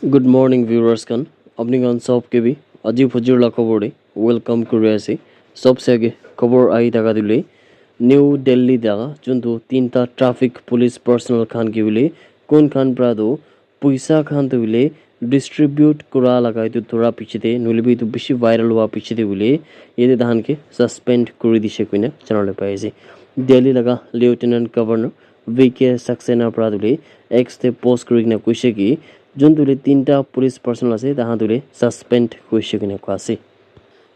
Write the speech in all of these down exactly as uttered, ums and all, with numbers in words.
Good morning viewers khan, apni khan sob ke bi aji phujir la khobor de welcome kuri ase. Sob se age khobor ahi thaka tu le New Delhi daga juntu tinta traffic police personnel khan ke bole kun khan pra tu puisa khan tu bole distribute kura laga etu thora piche de nohoile bi etu bishi viral hua piche de bole yate tahan ke suspend kuri dishe koina janabole pai ase. Delhi laga Lieutenant Governor V K Saxena pra tu le X te post kuri kena koishe ki juntu le tinta police personnel ase tahan tu le suspend koishe koina koa ase.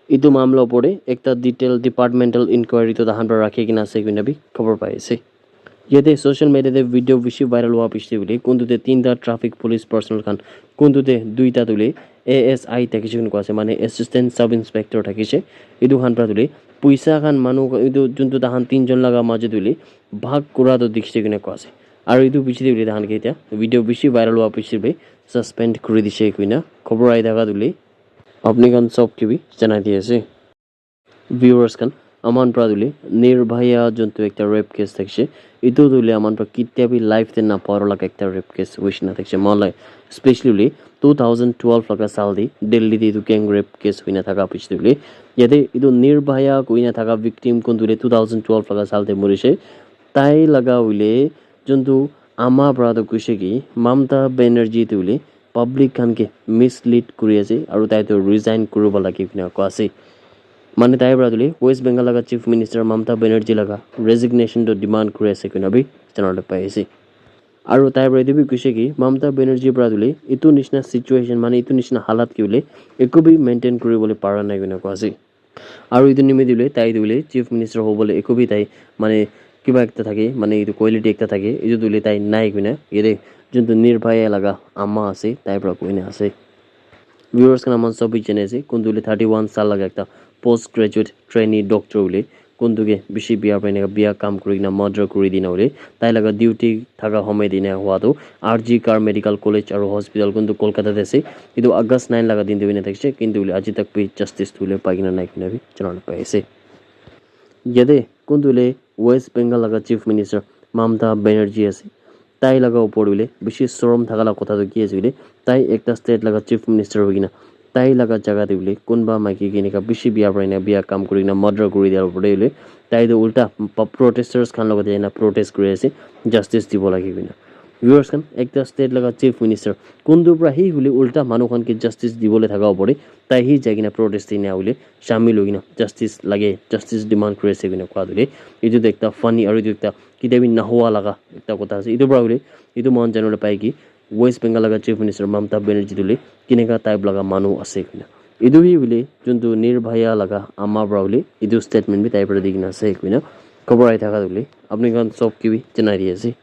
Etu mamla opor te ekta detail departmental inquiry tu tahan pra rakhi kena ase koina bi khobor pai ase. Yate social media te video bishi viral hua piche te bole kuntu te tinta traffic police personnel khan kuntu te duita tu le A S I thakishe koina koa ase, mane assistant sub inspector thakishe. Etu khan pra tu le puisa khan manu etu juntu tahan tinjon laga majo tu le bhag kura tu dikhi kena koa ase. Aru etu piche te bole tahan ke etia video bishi viral hua piche te bole suspend kuri dishe koina khobor ahi thaka tu le apni khan sob ke bi janai di ase. Viewers khan, aman pra tu le Nirbhaya juntu ekta rape case thakishe, etu tu le aman pra ketia bi life te na paro laga ekta rape case hoishe na thakishe. Moi la specially le two thousand twelve laga saal de Delhi de etu gang rape case hoina thaka piche tu le yate etu Nirbhaya koina thaka victim kuntu le two thousand twelve laga saal de morishe. Tai laga hoile juntu ama pra tu koishe ki Mamta Banerjee tu le public khan ke mislead kuri ase aru tai tu resign kuribo lage koina koa ase. Mane tai pra tu le West Bengal laga Chief Minister Mamta Banerjee laga resignation tu demand kuri ase koina bi janabole pai ase. Aru tai pra etu bi koishe ki Mamta Banerjee pra tu le etu nishina situation, mane etu nishina halat ke bole eku bi maintain kuribole para nai koina koa ase. Aru etu nimite hoile tai tu hoile Chief Minister hobole eku bi tai mane kiba ekta thake, mane etu quality ekta thake, etu tu hoile tai nai koina yate juntu Nirbhaya laga ama ase tai pra koina ase. Viewers khan, aman sob bi jane ase kuntu hoile thirty one saal laga ekta post graduate trainee doctor hoile kuntu ke bishi bia pra eneka bia kam kuri kena murder kuri dina hoile tai laga duty thaka homoi dina hua tu R G Kar Medical College aru hospital kuntu Kolkata te ase. Etu August nine laga din te hoina thakishe, kintu hoile aji tak bi justice tu hoile pai kena nai koina bi janabole pai ase. Yate kuntu hoile West Bengal laga Chief Minister Mamta Banerjee ase. Tai laga opor te hoile bishi sorom thaka la kotha tu ki ase koile, tai ekta state laga Chief Minister hoi kena tai laga jaga te hoile kunba maiki ke eneka bishi bia pra eneka bia kam kuri kena murder kuri dia opor te hoile tai tu ulta pa-, protesters khan logot jai kena protest kuri ase justice dibo lage koina. Viewers khan, ekta state laga Chief Minister kuntu pra hi hoile ulta manu khan ke justice dibole thaka opor te tai hi jai kena protest dina hoile shamil hoi kena justice lage, justice demand kuri ase koina koa tu le etu tu ekta funny aru etu ekta ketia bi nahua laga ekta kotha ase. Etu pra hoile etu moikhan janabole pai ki West Bengal laga Chief Minister Mamta Banerjee tu le kineka type laga manu ase koina. Etu hi hoile juntu Nirbhaya laga ama pra hoile etu statement bi tai pra di kena ase koina khobor ahi thaka tu le apni khan sob ke bi janai di ase.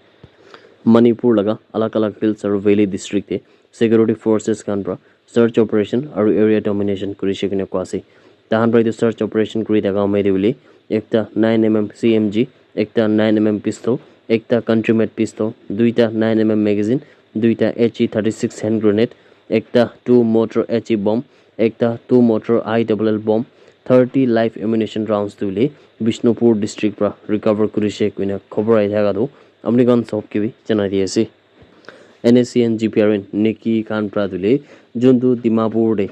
Manipur laga alag alag hills aru valley district te security forces khan pra search operation aru area domination kurishe koina koa ase. Tahan pra etu search operation kuri thaka homoi te hoile ekta nine M M C M G, ekta nine M M pistol, ekta country made pistol, duita nine M M magazine, duita H E thirty six hand grenade, ekta two mortar H E bomb, ekta two mortar I double L bomb, thirty live ammunition rounds tu hoile Bishnupur district pra recover kurishe koina khobor ahi thaka tu apni khan sob ke bi janai di ase. N S C N G P R N Niki khan pra tu hoile juntu Dimapur te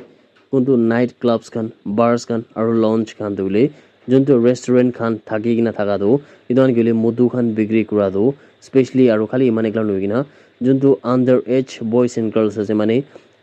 kuntu night clubs khan, bars khan aru lounge khan tu hoile juntu restaurant khan thaki kena thaka tu etu khan ke hoile modu khan bikri kura tu specially aru khali eman ekla nohoi kena juntu under age boys and girls ase mane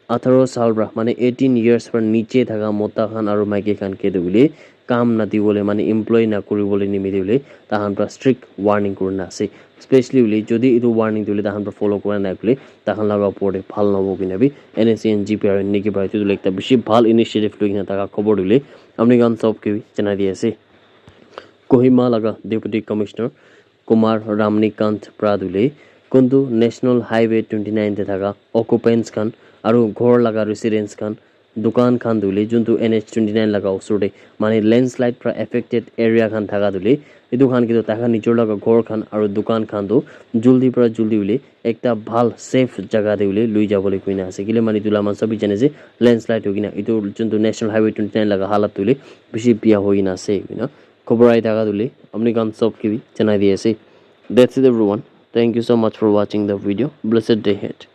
atharo saal pra mane eighteen years pra niche thaka mota khan aru maiki khan ke tu hoile kam nadibole mane employ nakuribole nimite hoile tahan pra strict warning kurina ase. Specially hoile jodi etu warning tu hoile tahan pra follow kura nai koile tahan laga opor te bhal nahobo koina bi N S C N G P R N Niki pra etu tu hoile ekta bishi bhal initiative loi kena thaka khobor tu hoile apni khan sob ke bi janai di ase. Kohima laga Deputy Commissioner Kumar Ramnikant pra tu hoile kuntu National Highway twenty nine te thaka occupants khan aru ghor laga residents khan dukan khan tu hoile juntu N H twenty nine laga osor te mane landslide pra affected area khan thaka tu hoile etu khan ke tu tai khan nijor laga ghor khan aru dukan khan tu jaldi pra jaldi hoile ekta bhal safe jaga te hoile loi jabo le koina ase kile mane etu la manu sob bi jane ase landslide hoi kena etu juntu National Highway twenty nine laga halat tu hoile bishi bia hoi kena ase koina khobor ahi thaka tu hoile apni khan sob ke bi janai di ase. That's it everyone. Thank you so much for watching the video. Blessed day ahead.